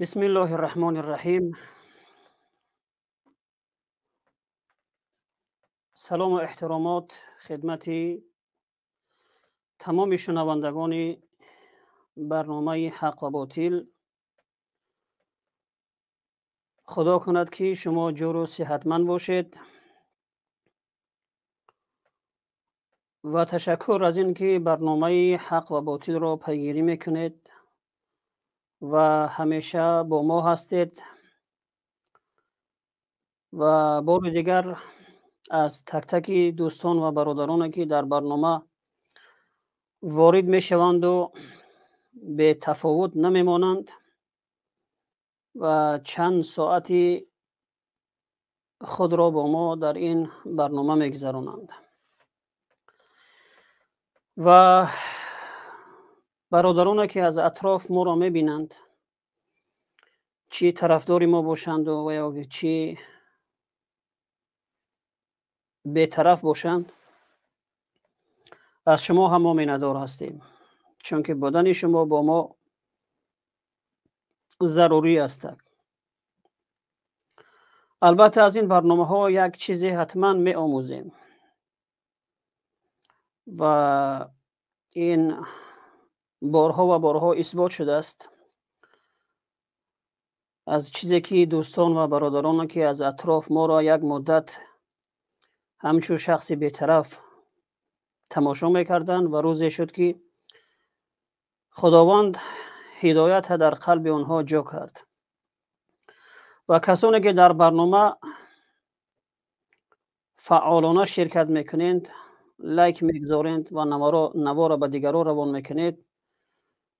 Бисмиллоҳи рраҳмони рраҳим. Салому эҳтиромот хидмати тамоми шунавандагони барномаи ҳақ ва ботил. Худо кунад, ки шумо ҷуру сиҳатманд бошед ва ташаккур аз ин ки барномаи ҳақ ва ботилро пайгирӣ мекунед ва ҳамеша бо мо ҳастед. Ва бори дигар аз тактаки дӯстон ва бародароне, ки дар барнома ворид мешаванду бетафовут намемонанд ва чанд соати худро бо мо дар ин барнома мегузаронанд. Ва бародароне, ки аз атроф моро мебинанд, чӣ тарафдори мо бошанду ва ё чӣ бетараф бошанд, аз шумо ҳам мо миннатдор ҳастем, чунки будани шумо бо мо зарурӣ аст. Албатта, аз ин барномаҳо як чизе ҳатман меомӯзем ва ин борҳо ва борҳо исбот шудааст аз чизе ки дӯстон ва бародароне, ки аз атроф моро як муддат ҳамчун шахси бетараф тамошо мекарданд ва рӯзе шуд, ки Худованд ҳидоята дар қалби онҳо ҷо кард. Ва касоне, ки дар барнома фаъолона ширкат мекунед, лайк мегузоред ва наворо ба дигарон равон мекунед,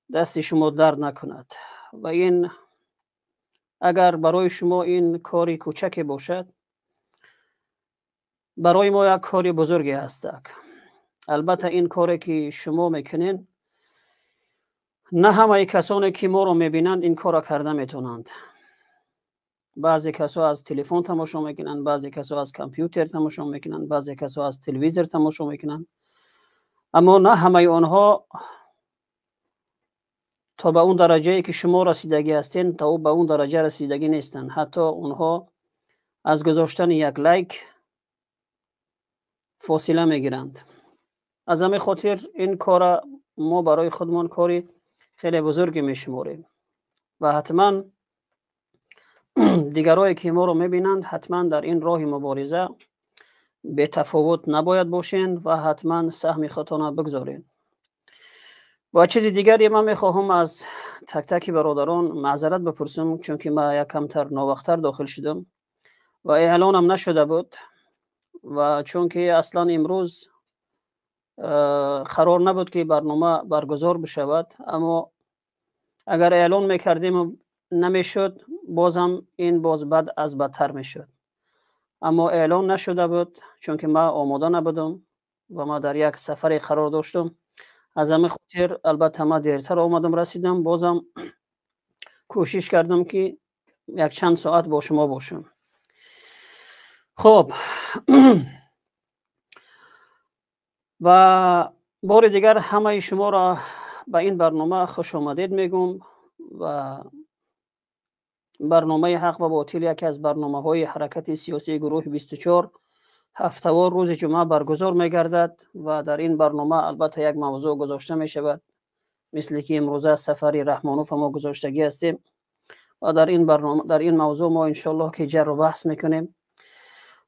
дасти шумо дард накунад. Ва ин агар барои шумо ин кори кӯчаке бошад, барои мо як кори бузурге ҳастак. Албатта, ин коре, ки шумо мекунед, на ҳамаи касоне, ки моро мебинанд, ин корро карда метавонанд. Баъзе касо аз телефон тамошо мекунанд, баъзе касо аз компютер тамошо мекунанд, баъзе касо аз телевизор тамошо мекунанд, аммо на ҳамаи онҳо то ба он дараҷае, ки шумо расидагӣ ҳастед, то ба он дараҷа расидагӣ нестанд. Ҳатто онҳо аз гузоштани як лайк фосила мегиранд. Аз ҳамин хотир ин кора мо барои худмон кори хеле бузурге мешуморем ва ҳатман дигарое, ки моро мебинанд, ҳатман дар ин роҳи мубориза бетафовут набояд бошен ва ҳатман саҳми худтонро бигзоред. Ва чизи дигаре ман мехоҳам аз тактаки бародарон маъзарат бипурсам, чунки ман як камтар новақттар дохил шудам ва эълонам нашуда буд. Ва чунки аслан имрӯз қарор набуд, ки барнома баргузор бишавад, аммо агар эълон мекардем намешуд, бозам ин боз бад аз бадтар мешуд. Аммо эълон нашуда буд, чунки ман омода набудам ва ман дар як сафаре қарор доштам. Аз ҳамин хотир, албатта, ман дертар омадам, расидам, бозам кӯшиш кардам, ки якчанд соат бо шумо бошам. Хуб, ва бори дигар ҳамаи шуморо ба ин барнома хушомадед мегӯм. Ва барномаи ҳақ ва ботил яке аз барномаҳои ҳаракати сиёсии гурӯҳи 24 ҳафтавор рӯзи ҷумъа баргузор мегардад ва дар ин барнома, албатта, як мавзӯъ гузошта мешавад, мисле ки имрӯза сафари Раҳмонов мо гузоштагӣ ҳастем. Ва дар ин барнома, дар ин мавзӯъ мо иншоаллоҳ ки ҷарру баҳс мекунем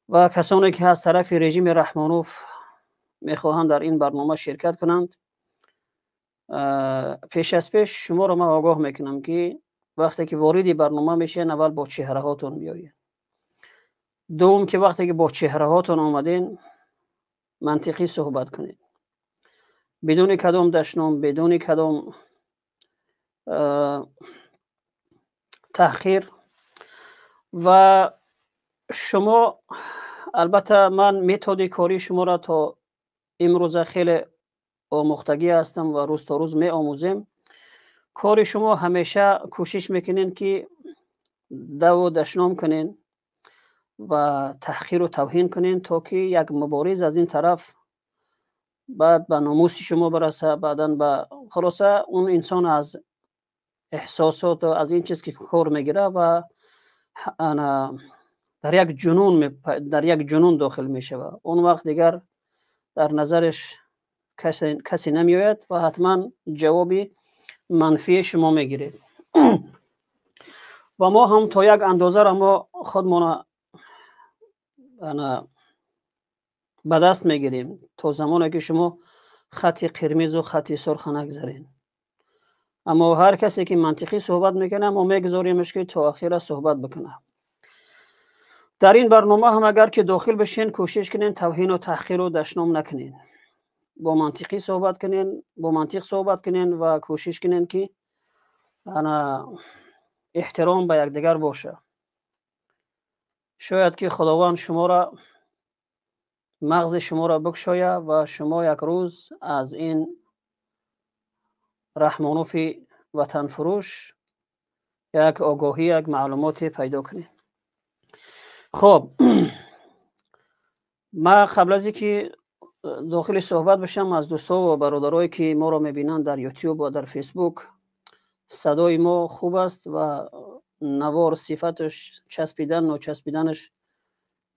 ва касоне, ки аз тарафи режими Раҳмонов мехоҳанд дар ин барнома ширкат кунанд, пеш аз пеш шуморо ман огоҳ мекунам, ки вақте ки вориди барнома мешавед, аввал бо чеҳраҳотон биёед. Дуввум, ки вақте ки бо чеҳраҳотон омаден, мантиқӣ суҳбат кунед, бидуни кадом дашном, бидуни кадом таҳқир. Ва шумо, албатта, ман методи кории шуморо то имрӯза хеле омӯхтагӣ ҳастам ва рӯз то рӯз меомӯзем. Кори шумо ҳамеша кӯшиш мекунед, ки даву дашном кунед ва таҳқиру тавҳин кунед, то ки як мубориз аз ин тараф баъд ба номуси шумо бараса, баъдан ба хулоса он инсон аз эҳсосот, аз ин чиз ки кор мегирад ва дар як ҷунун дохил мешавад, он вақт дигар дар назараш касе намеояд ва ҳатман ҷавоби манфии шумо мегиред. Ва мо ҳам то як андозаро мо худмона ба даст мегирем то замоне ки шумо хати қирмизу хати сурха нагзаред. Аммо ҳар касе ки мантиқӣ суҳбат мекунад, мо мегузоримаш ки то охира суҳбат бикунад. Дар ин барнома ҳам агар ки дохил бишен, кӯшиш кунен тавҳину таҳқиру дашном накунен, бо мантиқӣ суҳбат кунен, бо мантиқ суҳбат кунен ва кӯшиш кунен ки эҳтиром ба якдигар боша. Шояд ки Худованд шуморо, мағзи шуморо бикушояд ва шумо як рӯз аз ин Раҳмонуфи ватанфурӯш як огоҳӣ, як маълумоте пайдо кунед. Хоб, ман қабл аз ин ки дохили суҳбат бишам, аз дӯстҳо ва бародарое ки моро мебинанд дар Ютуб ва дар Фейсбук, садои мо хуб аст ва навор сифаташ часпидан ночаспиданаш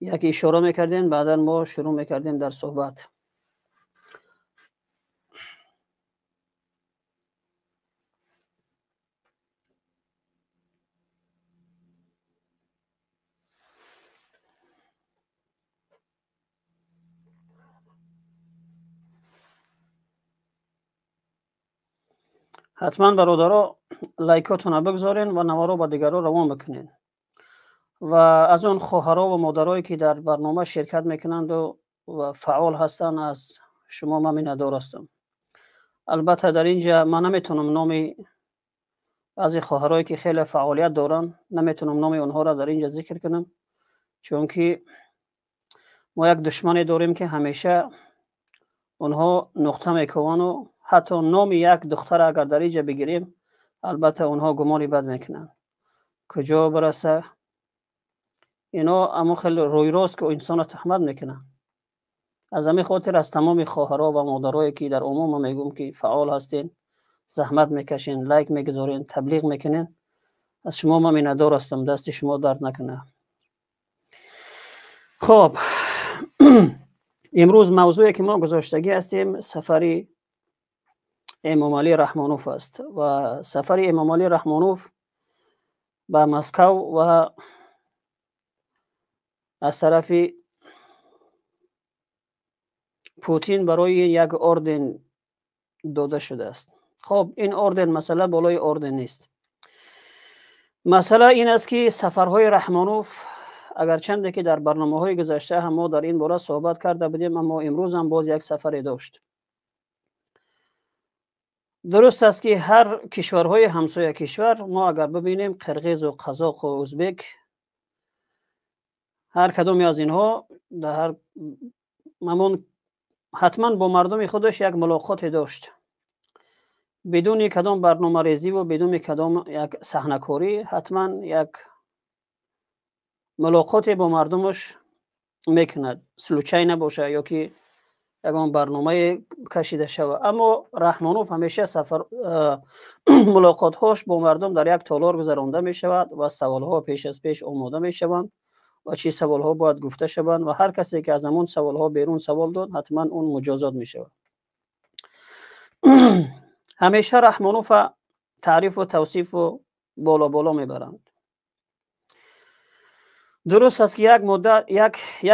як ишора мекардем, баъдан мо шурӯъ мекардем дар суҳбат. Ҳатман бародаро лайкотонро бигзорен ва наворо ба дигарро равон бикунен ва аз он хоҳаро ва модарое ки дар барнома ширкат мекунанду ва фаъол ҳастанд, аз шумо ман миннатдор ҳастам. Албатта дар ин ҷа ман наметавонам номи баъзе хоҳарое ки хеле фаъолият доранд, наметавонам номи онҳоро дар ин ҷа зикр кунам, чунки мо як душмане дорем ки ҳамеша онҳо нуқта мековану ҳатто номи як духтара агар дар ин ҷа бигирем, албатта онҳо гумони бад мекунанд. Куҷо бираса ино амо хеле рӯйрост ки инсонро туҳмат мекунанд. Аз ҳамин хотир аз тамоми хоҳаро ва модарое ки дар умум ман мегӯям ки фаъол ҳастен, заҳмат мекашен, лайк мегузорен, таблиғ мекунен, аз шумо ман миннатдор ҳастам, дасти шумо дард накунад. Хоб, имрӯз мавзӯе ки мо гузоштагӣ ҳастем сафари Эмомалӣ Раҳмонов аст ва сафари Эмомалӣ Раҳмонов ба Москав ва аз тарафи Путин барои як орден дода шудааст. Хоб, ин орден масъала болои орден нест. Масъала ин аст ки сафарҳои Раҳмонов, агарчанде ки дар барномаҳои гузашта ҳам мо дар ин бора суҳбат карда будем, аммо имрӯз ҳам боз як сафаре дошт. Дуруст аст ки ҳар кишварҳои ҳамсоя кишвар, мо агар бибинем қирғизу қазоқу ӯзбек, ҳар кадоме аз инҳо дар ҳар ҳамон ҳатман бо мардуми худаш як мулоқоте дошт, бидуни кадом барномарезиву бидуни кадом як саҳнакорӣ ҳатман як мулоқоте бо мардумаш мекунад, случай набошад ё ки ягон барномае кашида шавад. Аммо Раҳмонов ҳамеша сафар мулоқотҳош бо мардум дар як толор гузаронда мешавад ва саволҳо пеш аз пеш омода мешаванд ва чӣ саволҳо бояд гуфта шаванд ва ҳар касе ки аз ҳамон саволҳо берун савол дод, ҳатман он муҷозот мешавад. Ҳамеша Раҳмонова таърифу тавсифу боло боло мебаранд. Дуруст аст ки як муддат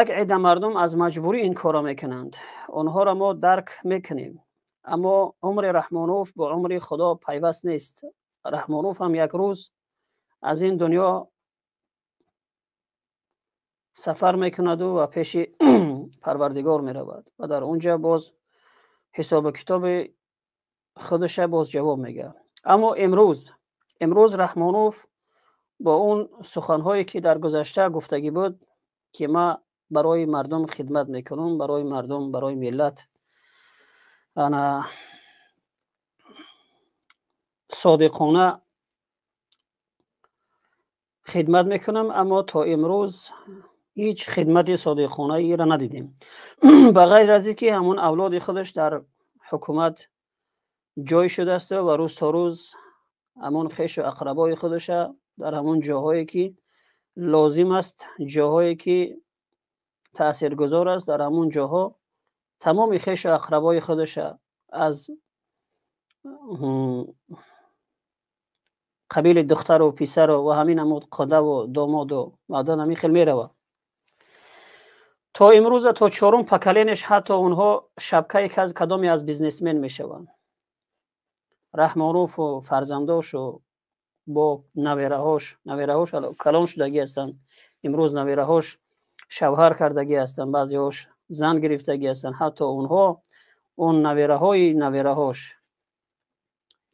як عده мардум аз маҷбурӣ ин корро мекунанд, онҳоро мо дарк мекунем, аммо умри Раҳмонов бо умри Худо пайваст нест. Раҳмонов ҳам як рӯз аз ин дунё сафар мекунаду ва пеши Парвардигор меравад ва дар он ҷа боз ҳисобу китоби худша боз ҷавоб мегӯяд. Аммо имрӯз Раҳмонов бо он суханҳое ки дар гузашта гуфтагӣ буд ки ман барои мардум хидмат мекунам, барои мардум, барои миллат ана содиқона хидмат мекунам, аммо то имрӯз ҳеҷ хидмати содиқонаеро надидем. Ба ғайр аз ин ки ҳамон авлоди худаш дар ҳукумат ҷой шудааст ва рӯз то рӯз ҳамон хешу ақрабои худша дар ҳамон ҷоҳое ки лозим аст, ҷоҳое ки таъсиргузор аст, дар ҳамон ҷоҳо тамоми хешу ақрабои худша аз қабили духтару писару ва ҳамин ҳамон қудаву домоду баъдан ҳамин хел мерава то имрӯза, то чорум поколенияш ҳатто онҳо шабкаи кадоме аз бизнесмен мешаванд. Раҳмонову фарзандошу бо навераҳош, навераҳош калон шудагӣ ҳастанд, имрӯз навераҳош шавҳар кардагӣ ҳастанд, баъзеҳош зан гирифтагӣ ҳастанд. Ҳатто онҳо, он навераҳои навераҳош,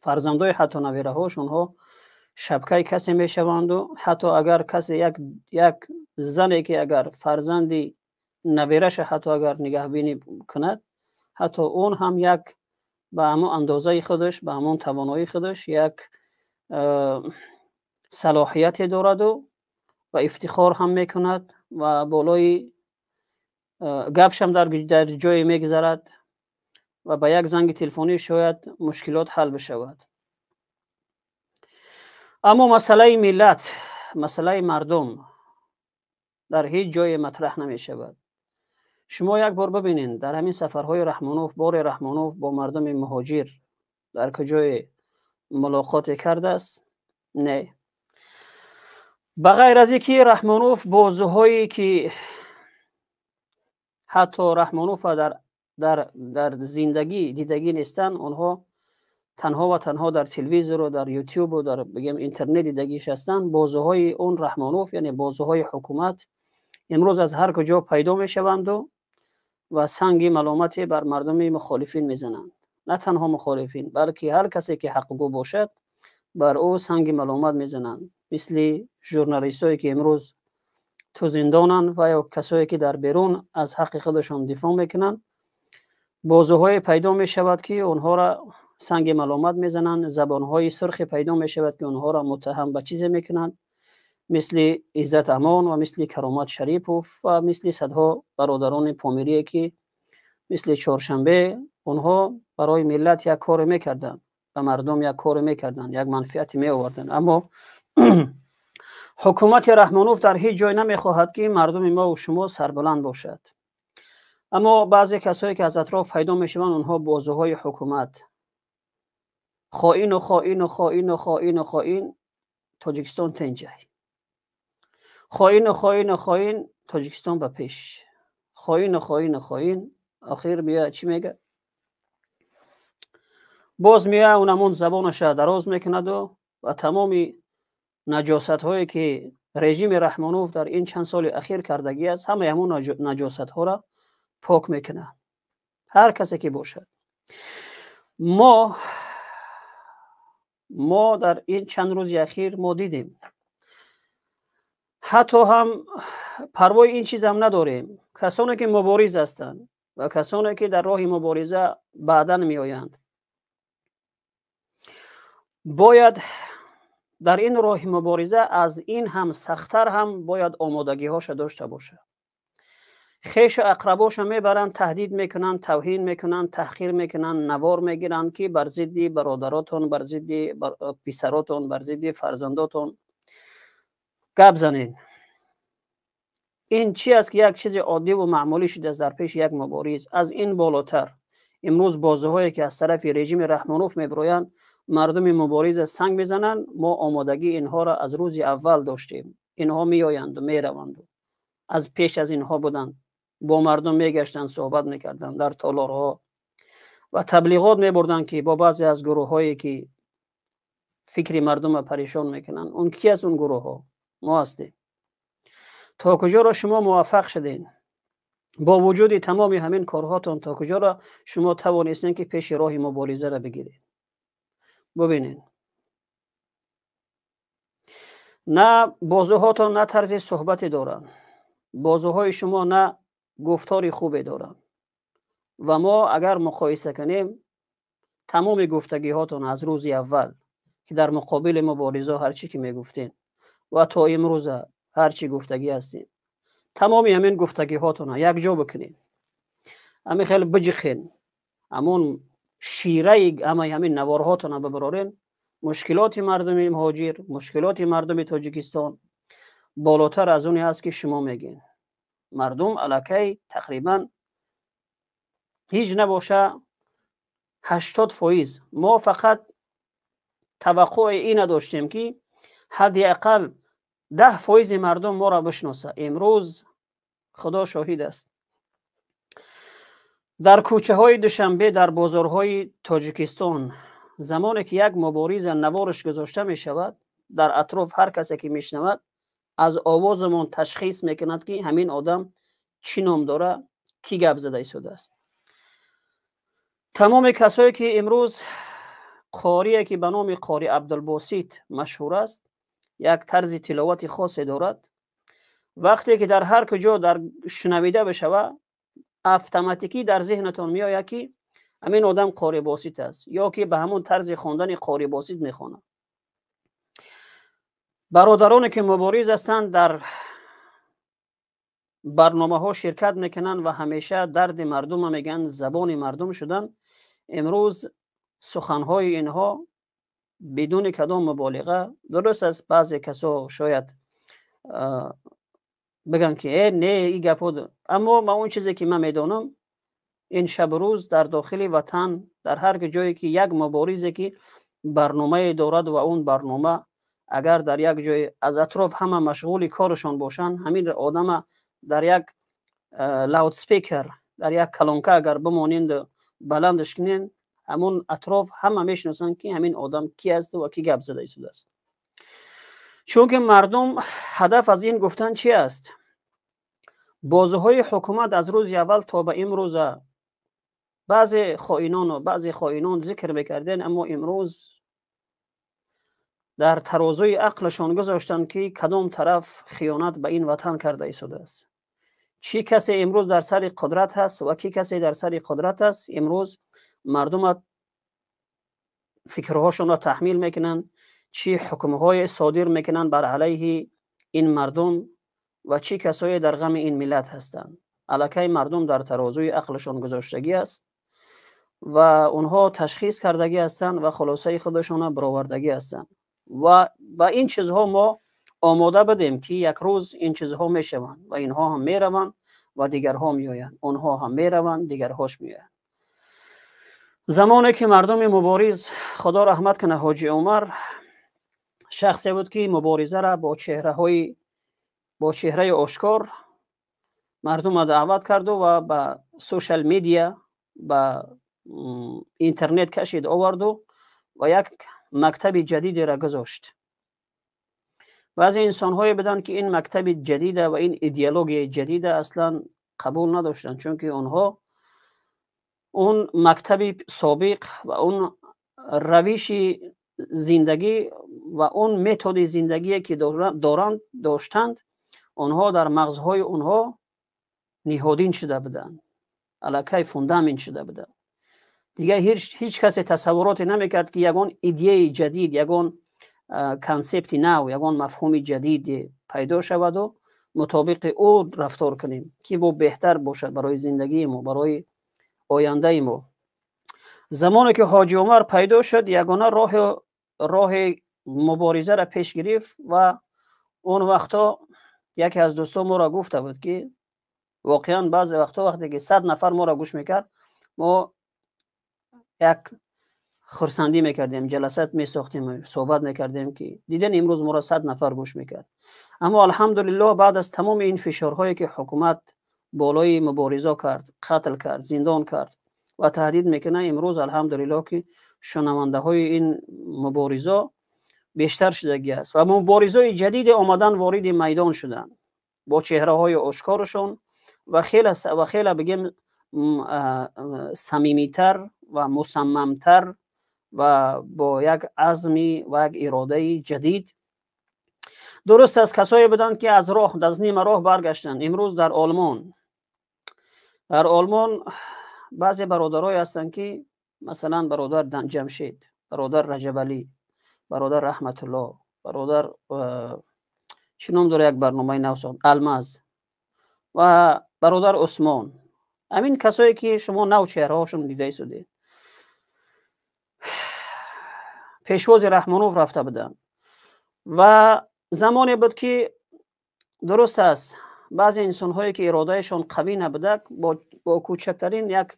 фарзандои ҳатто навераҳош, онҳо шабкаи касе мешаванду ҳатто агар касе як зане ки агар фарзанди навераша ҳатто агар нигаҳбинӣ кунад, ҳатто он ҳам як ба ҳамон андозаи худаш, ба ҳамон тавоноии худаш як салоҳияте дораду ва ифтихор ҳам мекунад ва болои гапшам дар ҷое мегузарад ва ба як занги телефонӣ шояд мушкилот ҳал бишавад. Аммо масъалаи миллат, масъалаи мардум дар ҳеҷ ҷое матраҳ намешавад. Шумо як бор бибинед, дар ҳамин сафарҳои Раҳмонов, боре Раҳмонов бо мардуми муҳоҷир дар куҷое мулоқоте кардааст? Не. Ба ғайр аз ин ки Раҳмонов бозуҳое ки ҳатто Раҳмонова дар зиндагӣ дидагӣ нестанд, онҳо танҳо ва танҳо дар телевизору дар ютубу дар бигем интернет дидагиш ҳастанд. Бозуҳои он Раҳмонов, яъне бозуҳои ҳукумат, имрӯз аз ҳар куҷо пайдо мешаванду ва санги маломате бар мардуми мухолифин мезананд. На танҳо мухолифин, балки ҳар касе ки ҳақгӯ бошад, бар ӯ санги маломат мезананд. Мисли журналистое ки имрӯз ту зиндонанд ва ё касое ки дар берун аз ҳаққи худашон дифоъ мекунанд, бозуҳое пайдо мешавад ки онҳоро санги маломат мезананд, забонҳои сурхе пайдо мешавад ки онҳоро муттаҳам ба чизе мекунанд, мисли Иззат Амон ва мисли Каромат Шарипов ва мисли садҳо бародарони помирие ки мисли Чоршанбе онҳо барои миллат як коре мекарданд, ба мардум як коре мекарданд, як манфиате меоварданд. Аммо ҳукумати Раҳмонов дар ҳеҷ ҷой намехоҳад ки мардуми мо шумо сарбаланд бошад. Аммо баъзе касое ки аз атроф пайдо мешаванд, онҳо бозуҳои ҳукумат, хоину хоину хоину хоину хоин, Тоҷикистон тенҷай, хоину хоину хоин, Тоҷикистон ба пеш, хоину хоину хоин. Охир меояд чӣ мега? Боз меояд он ҳамон забонаша дароз мекунаду ва тамоми наҷосатҳое ки режими Раҳмонов дар ин чанд соли ахир кардагӣ аст, ҳамаи ҳамон наҷосатҳоро пок мекунад, ҳар касе ки бошад. Мо дар ин чанд рӯзи ахир мо дидем, ҳатто ҳам парвои ин чиз ҳам надорем. Касоне ки мубориз ҳастанд ва касоне ки дар роҳи мубориза баъдан меоянд, бояд дар ин роҳи мубориза аз ин ҳам сахттар ҳам бояд омодагиҳоша дошта бошад. Хешу ақрабоша мебаранд, таҳдид мекунанд, тавҳин мекунанд, таҳқир мекунанд, навор мегиранд ки бар зидди бародаротон, бар зидди писаротон, бар зидди фарзандотон гап занед. Ин чи аст ки як чизи оддиву маъмулӣ шудааст дар пеши як мубориз? Аз ин болотар имрӯз бозуҳое ки аз тарафи режими Раҳмонов мебироянд, мардуми мубориза санг мезананд. Мо омодагии инҳоро аз рӯзи аввал доштем. Инҳо меоянду мераванду аз пеш аз инҳо буданд, бо мардум мегаштанд, суҳбат мекарданд дар толорҳо ва таблиғот мебурданд ки бо баъзе аз гурӯҳҳое ки фикри мардумро парешон мекунанд. Он ки аст он гурӯҳҳо? Мо ҳастем. То куҷоро шумо муваффақ шудед? Бо вуҷуди тамоми ҳамин корҳотон то куҷоро шумо тавонистед ки пеши роҳи муборизаро бигиред? Бубинед, на бозуҳотон на тарзи суҳбате доранд, бозуҳои шумо на гуфтори хубе доранд. Ва мо агар муқоиса кунем тамоми гуфтагиҳотон аз рӯзи аввал ки дар муқобили мубориза ҳар чӣ ки мегуфтед ва то имрӯза ҳар чӣ гуфтагӣ ҳастем, тамоми ҳамин гуфтагиҳотонро якҷо бикунед, ҳамин хеле биҷихен, ҳамон шираи ҳамаи ҳамин наворҳотонро бибарорен, Мушкилоти мардуми муҳоҷир, мушкилоти мардуми Тоҷикистон болотар аз оне аст, ки шумо мегӯед. Мардум аллакай тақрибан ҳеҷ набоша 80%. Мо фақат таваққуи ина доштем, ки ҳадди ақал 10% мардум моро бишноса. Имрӯз Худо шоҳид аст, дар кӯчаҳои Душанбе, дар бозорҳои Тоҷикистон, замоне ки як мубориза навораш гузошта мешавад, дар атроф ҳар касе ки мешунавад, аз овозамон ташхис мекунад, ки ҳамин одам чӣ ном дора, кӣ гап зада истодааст. Тамоми касое ки имрӯз қорие ки ба номи Қори Абдулбосит машҳур аст, як тарзи тиловати хосе дорад. Вақте ки дар ҳар куҷо дар шунавида бишава, автоматикӣ дар зеҳнатон меояд, ки ҳамин одам Қори Босит аст ё ки ба ҳамон тарзи хондани Қори Босит мехонад. Бародароне ки мубориз ҳастанд, дар барномаҳо ширкат мекунанд ва ҳамеша дарди мардума мегӯянд, забони мардум шуданд. Имрӯз суханҳои инҳо бидуни кадом муболиға дуруст аст. Баъзе касо шояд бигӯянд, ки э, не, и гапҳо, аммо ма он чизе ки ман медонам, ин шабу рӯз дар дохили ватан, дар ҳар ҷое ки як муборизе ки барномае дорад ва он барнома агар дар як ҷой аз атроф ҳама машғули корашон бошанд, ҳамин одама дар як loudspeaker, дар як колонка агар бимоненду баландаш кунен, ҳамон атроф ҳама мешиносанд, ки ҳамин одам ки аст ва ки гап зада истодааст. Чунки мардум ҳадаф аз ин гуфтан чи аст? Бозиҳои ҳукумат аз рӯзи аввал то ба имрӯза баъзе хоинону баъзе хоинон зикр мекардем, аммо имрӯз дар тарозуи ақлашон гузоштанд, ки кадом тараф хиёнат ба ин ватан карда истодааст, чӣ касе имрӯз дар сари қудрат ҳаст ва кӣ касе дар сари қудрат аст. Имрӯз мардума фикрҳошонро таҳмил мекунанд, чӣ ҳукмҳое содир мекунанд бар алайҳи ин мардум ва чӣ касое дар ғами ин миллат ҳастанд. Аллакай мардум дар тарозуи ақлашон гузоштагӣ аст ва онҳо ташхис кардагӣ ҳастанд ва хулосаи худашонро баровардагӣ ҳастанд. Ва ба ин чизҳо мо омода будем, ки як рӯз ин чизҳо мешаванд ва инҳо ҳам мераванд ва дигарҳо меоянд, онҳо ҳам мераванд, дигарҳош меоянд. Замоне ки мардуми мубориз, Худо раҳмат кунад, Ҳоҷи Умар шахсе буд, ки муборизаро бо чеҳраи ошкор мардумро даъват карду ва ба social media, ба интернет кашид оварду ва як мактаби ҷадидеро гузошт. Баъзе инсонҳое буданд, ки ин мактаби ҷадида ва ин идеологияи ҷадида аслан қабул надоштанд, чунки онҳо он мактаби собиқ ва он равиши зиндагӣ ва он методи зиндагие ки доранд, доштанд, онҳо дар мағзҳои онҳо ниҳодин шуда буданд, аллакай фундамент шуда буданд. Дигар ҳеҷ касе тасаввуроте намекард, ки ягон идеяи ҷадид, ягон консепти нав, ягон мафҳуми ҷадиде пайдо шаваду мутобиқи ӯ рафтор кунем, ки бо беҳтар бошад барои зиндагии мо, барои ояндаи мо. Замоне ки Ҳоҷи Умар пайдо шуд, ягона роҳи муборизаро пеш гирифт. Ва он вақтҳо яке аз дӯстон моро гуфта буд, ки воқеан баъзе вақтҳо, вақте ки 100 нафар моро гӯш мекард, мо як хурсандӣ мекардем, ҷаласат месохтем, суҳбат мекардем, ки диден, имрӯз моро 100 нафар гӯш мекард. Аммо алҳамдулиллоҳ, баъд аз тамоми ин фишорҳое ки ҳукумат болои мубориза кард, қатл кард, зиндон кард ва таҳдид мекунад, имрӯз алҳамдулиллоҳ, ки шунавандаҳои ин муборизо бештар шудагӣ аст ва муборизои ҷадиде омадан, вориди майдон шуданд бо чеҳраҳои ошкорашон ва хеле бигем самимитар ва мусаммамтар ва бо як азми ва як иродаи ҷадид. Дуруст аст, касое буданд, ки аз роҳ, аз нима роҳ баргаштанд. Имрӯз дар Олмон баъзе бародарое ҳастанд, ки масалан бародар Ҷамшед, бародар Раҷабалӣ, бародар Раҳматулло, бародар чӣ ном дора, як барномаи нав сохт, Алмаз ва бародар Усмон, ҳамин касое ки шумо нав чеҳраҳошон дида истодед. Пешвози Раҳмонов рафта будам ва замоне буд, ки дуруст аст, баъзе инсонҳое, ки иродаашон қавӣ набуда, бо кӯчактарин як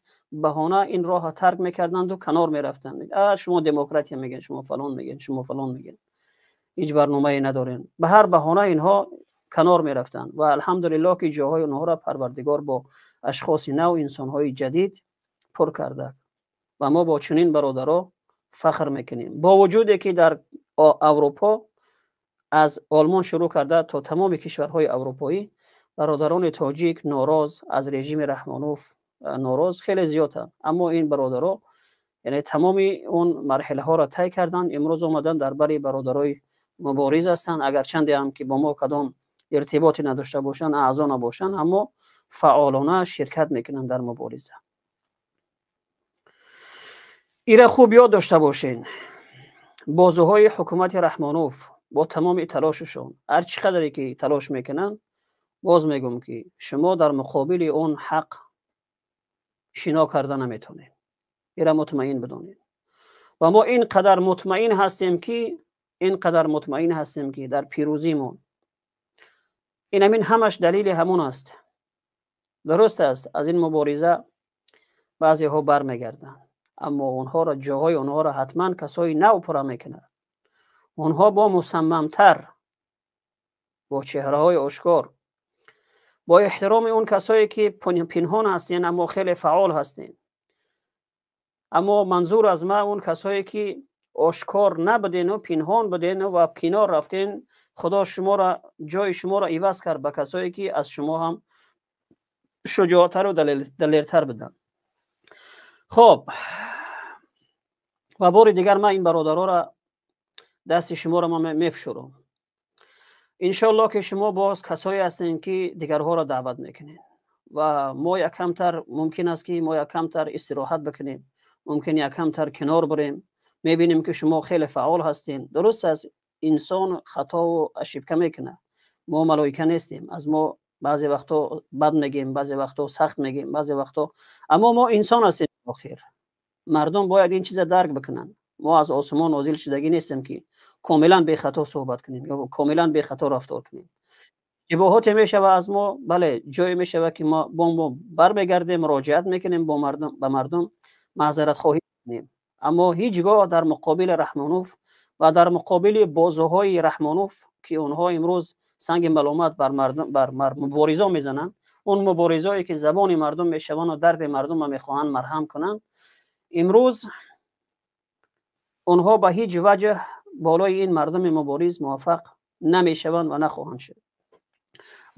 баҳона ин роҳро тарк мекарданду канор мерафтанд. Шумо демократия мегӯед, шумо фалон мегӯед, шумо фалон мегӯед, ҳеҷ барномае надорем. Ба ҳар баҳона инҳо канор мерафтанд ва алҳамдулиллоҳ, ки ҷоҳои онҳоро Парвардигор бо ашхоси нав, инсонҳои ҷадид пур карда ва мо бо чунин бародаро фахр мекунем. Бо вуҷуде ки дар Аврупо, аз Олмон шурӯъ карда то тамоми кишварҳои аврупоӣ, бародарони тоҷик нороз аз режими Раҳмонов, нороз хеле зиёданд, аммо ин бародаро, яъне, тамоми он марҳилаҳоро тай карданд, имрӯз омадан дар бари бародарои мубориз ҳастанд. Агарчанде ҳам ки бо мо кадом иртиботе надошта бошанд, аъзо набошанд, аммо фаъолона ширкат мекунанд дар мубориза. Ира хуб ёд дошта бошен: бозуҳои ҳукумати Раҳмонов бо тамоми талошашон, ҳар чӣ қадаре ки талош мекунанд, боз мегӯм, ки шумо дар муқобили он ҳақ шино карда наметонед. Ира мутмаин бидонед. Ва мо ин қадар мутмаин ҳастем, ки ин қадар мутмаин ҳастем, ки дар пирӯзимон. Ин ҳамин ҳамаш далели ҳамон аст. Дуруст аст, аз ин мубориза баъзеҳо бармегарданд, аммо онҳоро, ҷоҳои онҳоро ҳатман касои нав пурра мекунад. Онҳо бо мусаммамтар, бо чеҳраҳои ошкор, бо эҳтироми он касое ки пинҳон ҳастен, аммо хеле фаъол ҳастен. Аммо манзур аз ма он касое ки ошкор набудену пинҳон будену ва кинор рафтен, Худо шуморо, ҷои шуморо иваз кард ба касое ки аз шумо ҳам шуҷоътару далертар буданд. Хоб, ва бори дигар ман ин бародароро, дасти шуморо ман мефшурам. Иншоаллоҳ, ки шумо боз касое ҳастем, ки дигарҳоро даъват мекунед ва мо якамтар, мумкин аст, ки мо якамтар истироҳат бикунем, мумкин якамтар кинор бирем. Мебинем, ки шумо хеле фаъол ҳастем. Дуруст аст, инсон хатову ошибка мекунад, мо малоика нестем. Аз мо баъзе вақтҳо бад мегем, баъзе вақтҳо сахт мегем, баъзе вақтҳо, аммо мо инсон ҳастем. Охир мардум бояд ин чиза дарк бикунанд: мо аз осмон нозил шудагӣ нестем, ки комилан бехато суҳбат кунем ё комилан бехато рафтор кунем. Иштибоҳоте мешава аз мо, бале, ҷое мешава, ки мо бо мо бармегардем, муроҷиат мекунем бо мардум, ба мардум маъзаратхоҳӣ мекунем. Аммо ҳеҷ гоҳ дар муқобили Раҳмонов ва дар муқобили бозуҳои Раҳмонов, ки онҳо имрӯз санги маломат бар мардум, бар муборизо мезананд, он муборизое ки забони мардум мешаванд ва дарди мардумро мехоҳанд марҳам кунанд, имрӯз онҳо ба ҳеҷ ваҷҳ болои ин мардуми мубориз муваффақ намешаванд ва нахоҳанд шуд.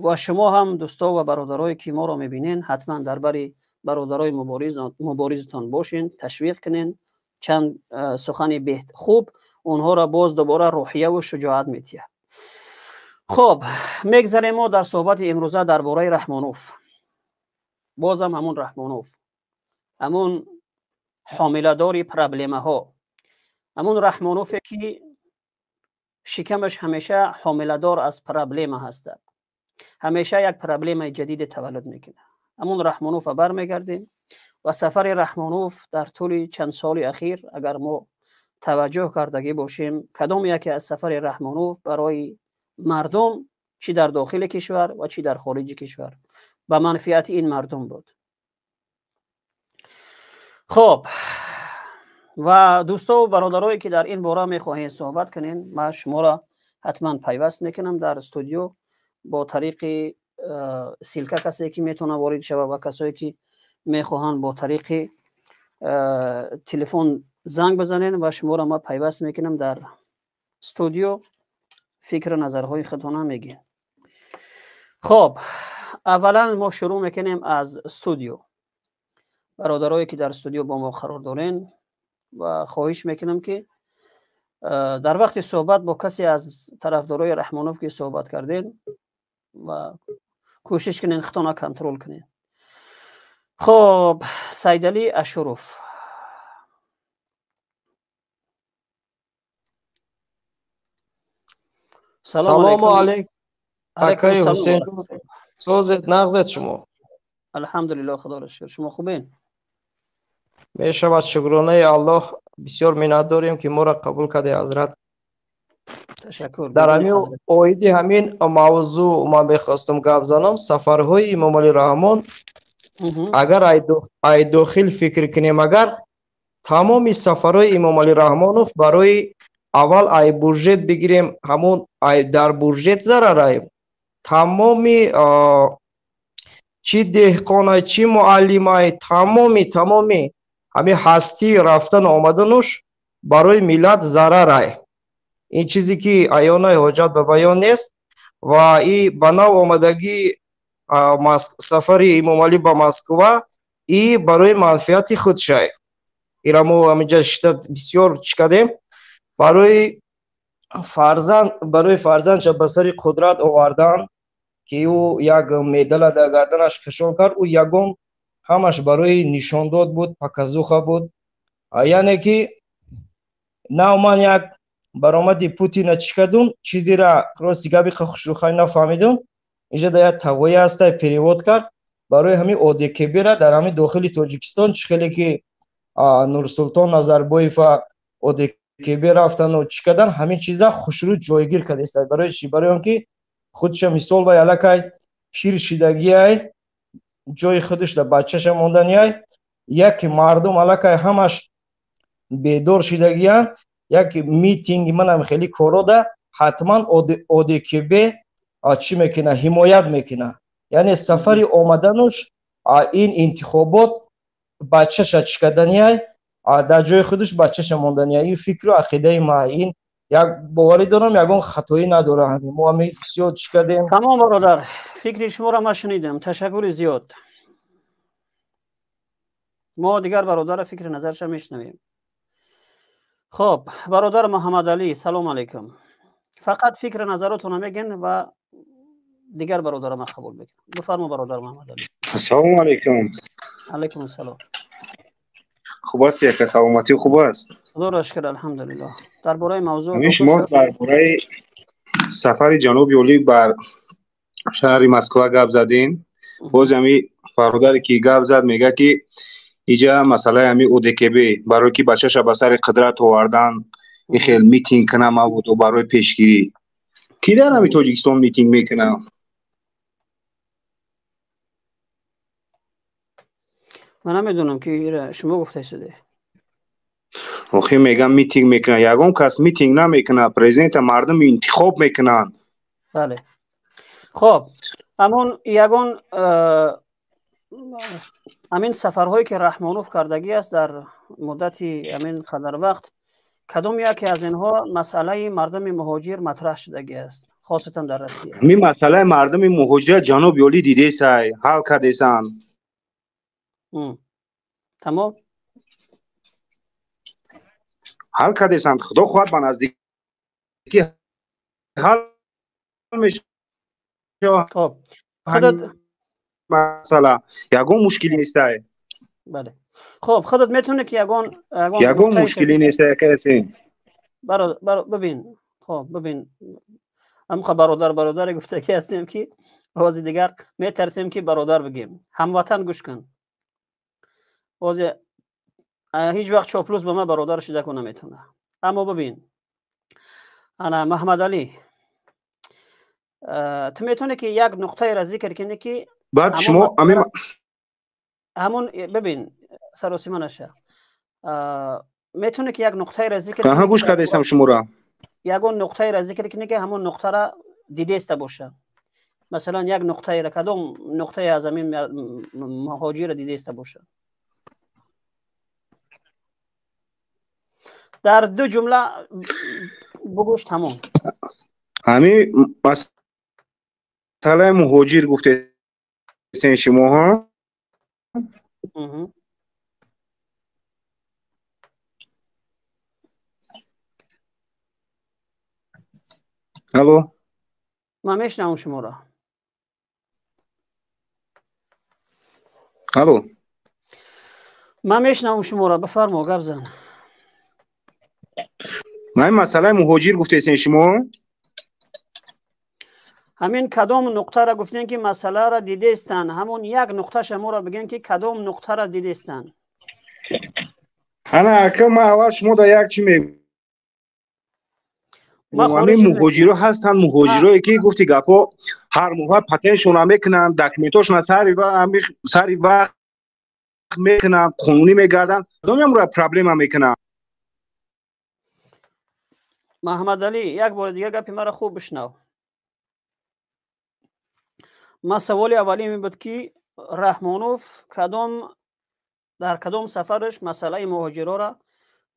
Ва шумо ҳам, дӯсто ва бародарое ки моро мебинен, ҳатман дар бари бародарои муборизатон бошен, ташвиқ кунен. Чанд сухани хуб онҳоро боз дубора рӯҳияву шуҷоат метиҳад. Хоб, мегзарем мо дар суҳбати имрӯза дар бораи Раҳмонов. Бозам ҳамун Раҳмонов, ҳамун ҳомиладори проблемаҳо, ҳамун Раҳмонове ки шикамаш ҳамеша ҳомиладор аз проблема ҳастад, ҳамеша як проблемаи ҷадиде таваллуд мекунад. Ҳамун Раҳмонова бармегардем ва сафари Раҳмонов дар тӯли чанд соли ахир. Агар мо таваҷҷӯҳ кардагӣ бошем, кадом яке аз сафари Раҳмонов барои мардум, чӣ дар дохили кишвар ва чӣ дар хориҷи кишвар, ба манфиати ин мардум буд? Хоб, ва дӯстову бародарое ки дар ин бора мехоҳем суҳбат кунем, ман шуморо ҳатман пайваст мекунам дар студио бо тариқи ссылка, касе ки метавонад ворид шавад ва касое ки мехоҳанд бо тариқи телефон занг бизанед ва шуморо ман пайваст мекунам дар студио, фикру назарҳои худтона мегӯем. Хоб, аввалан мо шурӯъ мекунем аз студио. Бародарое ки дар студио бо мо қарор дорен, ва хоҳиш мекунам, ки дар вақти суҳбат бо касе аз тарафдорои Раҳмонов ки суҳбат кардем ва кӯшиш кунен худтона контрол кунед. Хоб, Сайдалӣ Ашуров. Салому алейкум, акаи Ҳусен, созед, нағзед шумо? Алҳамдулилло, худоро шукр. Шумо хубен? Мешавад, шукронаи Аллоҳ. Бисёр миннатдорем, ки моро қабул карде, ҳазрат. Ташаккур. Дар ҳамин оиди ҳамин мавзӯъ ман мехостам гап занам. Сафарҳои Эмомалӣ Раҳмон, агар ай дохил фикр кунем, агар тамоми сафарҳои Эмомалӣ Раҳмонов барои аввал ай бюджет бигирем, ҳамон ай дар бюджет зарарай. Тамоми чӣ деҳқонай, чӣ муаллимай, тамоми ҳамин ҳастии рафтану омадануш барои миллат зарарай. Ин чизе ки аёнаи ҳоҷат ба баён нест. Ва и ба нав омадагӣ сафари Эмомалӣ ба Москва и барои манфиати худшай. Ира мо ҳаминҷа шита бисёр чӣ кардем, барои фарзандша ба сари қудрат овардан, ки ӯ як медала дар гарданаш кашон кард. Ӯ ягон ҳамаш барои нишондод буд, показуха буд. Яъне ки нав ман як баромади Путина чӣ кардум, чизера рости габи хушрӯхай нафаҳмидум. Инҷа дар як тавоя ҳастай, перевод кард. Барои ҳамин ОДКБ-ра дар ҳамин дохили Тоҷикистон, чӣ хеле ки Нурсултон Назарбоева ОДКБ рафтану чӣ кардан, ҳамин чиза хушрӯ ҷойгир кардааст. Барои чӣ? Барои он ки худша мисол вай аллакай пир шидагиай, ҷои худаш дар бачаша монданиай. Яке мардум аллакай ҳамаш бедор шидагиянд, як митинги манам хеле корода ҳатман ОДКБ чӣ мекуна, ҳимоят мекуна. Яъне сафари омадануш ин интихобот бачаша чӣ карданиай, дар ҷои худаш бачаша монданиай. Ин фикру ақидаи ма, ин як боварӣ дорам, ягон хатоӣ надора. Ҳамин мо ҳамин бисёр чӣ кардем. Тамом, бародар, фикри шуморо ман шунидам, ташаккури зиёд. Мо дигар бародарро фикри назарша мешунавем. Хоб, бародар Муҳаммадалӣ, салом алайкум. Фақат фикри назаротонро мегӯен ва дигар бародарро ман қабул мекунам. Бифармо, бародар Муҳаммадалӣ. Ассалому алайкум. Алайкум ассалом. Хуб аст, яка, саломатӣ хуб аст? Худоро шукр, алҳамдулиллоҳ. Дар бораи мавзӯъ. Ҳамин шумо дар бораи сафари ҷаноби олӣ бар шаҳри Москва гап задем. Боз ҳами бародаре ки гап зад, мегӯяд, ки иҷа масъалаи ҳами ОДКБ барое ки бачаша ба сари қудрат овардан, ин хел митинг кунам мабудо барои пешгирӣ. Ки дар ҳами Тоҷикистон митинг мекунам? Ман намедонам, ки шумо гуфтаистуде. Охи, мегам, митинг мекунад. Ягон кас митинг намекунад, президента мардум интихоб мекунанд. Бале, хоб, ҳамон ягон ҳамин сафарҳое ки Раҳмонов кардагӣ аст дар муддати ҳамин қадар вақт, кадом яке аз инҳо масъалаи мардуми муҳоҷир матраҳ шудагӣ аст, хосатан дар Россия? Ҳамин масъалаи мардуми муҳоҷир ҷаноби олӣ дидесай, ҳал кардесанд. Тамом. Ҳал кардесанд, худо хоҳад, ба наздикӣ ҳал мешавад. Хоб, худат Масъала ягон мушкилӣ нестай. Бале, хоб, худат метавонӣ ки ягон ягон мушкилӣ нестай, акаси. Бибин, хоб, бибин, ҳамқа бародар бародаре гуфтагӣ ҳастем, ки бози дигар метарсем, ки бародар бигем. Ҳамватан, гӯш кун, бози ҳеҷ вақт чоплус ба ман бародар шида ку наметавона. Аммо бибин, ана Маҳмадалӣ, ту метавонӣ ки як нуқтаеро зикр кунӣ, ки Баъд шумо ҳамон, бибин, саросима наша, метавонӣ ки як нуқтаеро зикр Гӯш кардаистам шуморо. Ягон нуқтаеро зикр кунӣ, ки ҳамон нуқтара дидеста боша. Масалан, як нуқтаеро, кадом нуқтае аз ҳамин муҳоҷирро дидеста боша, дар ду ҷумла бугӯш, тамом. Ҳамин масъалаи муҳоҷир гуфтесен шумо, ҳа? Алло. Ман мешунавам шуморо. Алло. Ман мешунавам шуморо, бифармо, гап зан. Ҳамин масъалаи муҳоҷир гуфтесен шумо. Ҳамин кадом нуқтаро гуфтем, ки масъаларо дидестанд, ҳамон як нуқташа моро бигӯем, ки кадом нуқтаро дидестанд. Ана ака, ман аввал шумо да як чӣ мегӯям. Ҳамин муҳоҷиро ҳастанд, муҳоҷирое ки гуфти гапҳо ҳар моҳа патентшона мекунанд, документошона сари вақт мекунанд, қонунӣ мегарданд, кадомямро проблема мекунанд? Маҳаммадалӣ, як бори дига гапи маро хуб бишнав. Ман саволи аввалӣ ин буд, ки Раҳмонов кадом дар кадом сафараш масъалаи муҳоҷироро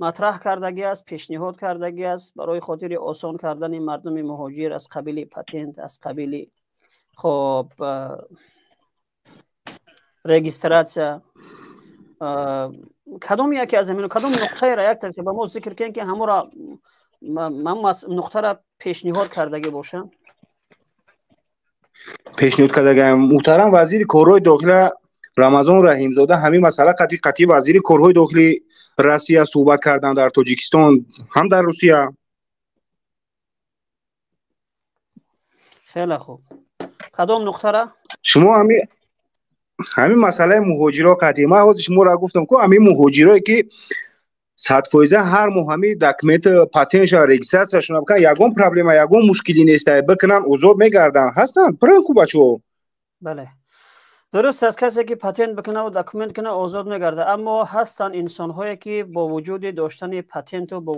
матраҳ кардагӣ аст, пешниҳод кардагӣ аст барои хотири осон кардани мардуми муҳоҷир аз қабили патент, аз қабили хоб регистратсия. Кадом яке аз ҳамин, кадом нуқтаеро як тараф ба мо зикр кунед, ки ҳамонро ман нуқтаро пешниҳод кардагӣ бошам? Пешниҳод кардагиам, муҳтарам вазири корҳои дохила Рамазон Раҳимзода ҳамин масъала қатъи вазири корҳои дохили Россия суҳбат карданд дар Тоҷикистон, ҳам дар Русия. Хеле хуб. Кадом нуқтара? Шумо ҳамин масъалаи муҳоҷиро қатъи ман ҳозир шуморо гуфтам, ку ҳамин муҳоҷирое ки 100% ҳар моҳ ҳамин документ, патентша, регистратсияшона бикунанд, ягон проблема, ягон мушкилӣ нест, бикунанд, озод мегарданд. Ҳастанд пуран ку бачаҳо. Бале, дуруст аст, касе ки патент бикунаву документ куна, озод мегардад, аммо ҳастанд инсонҳое ки бо вуҷуди доштани патенту бо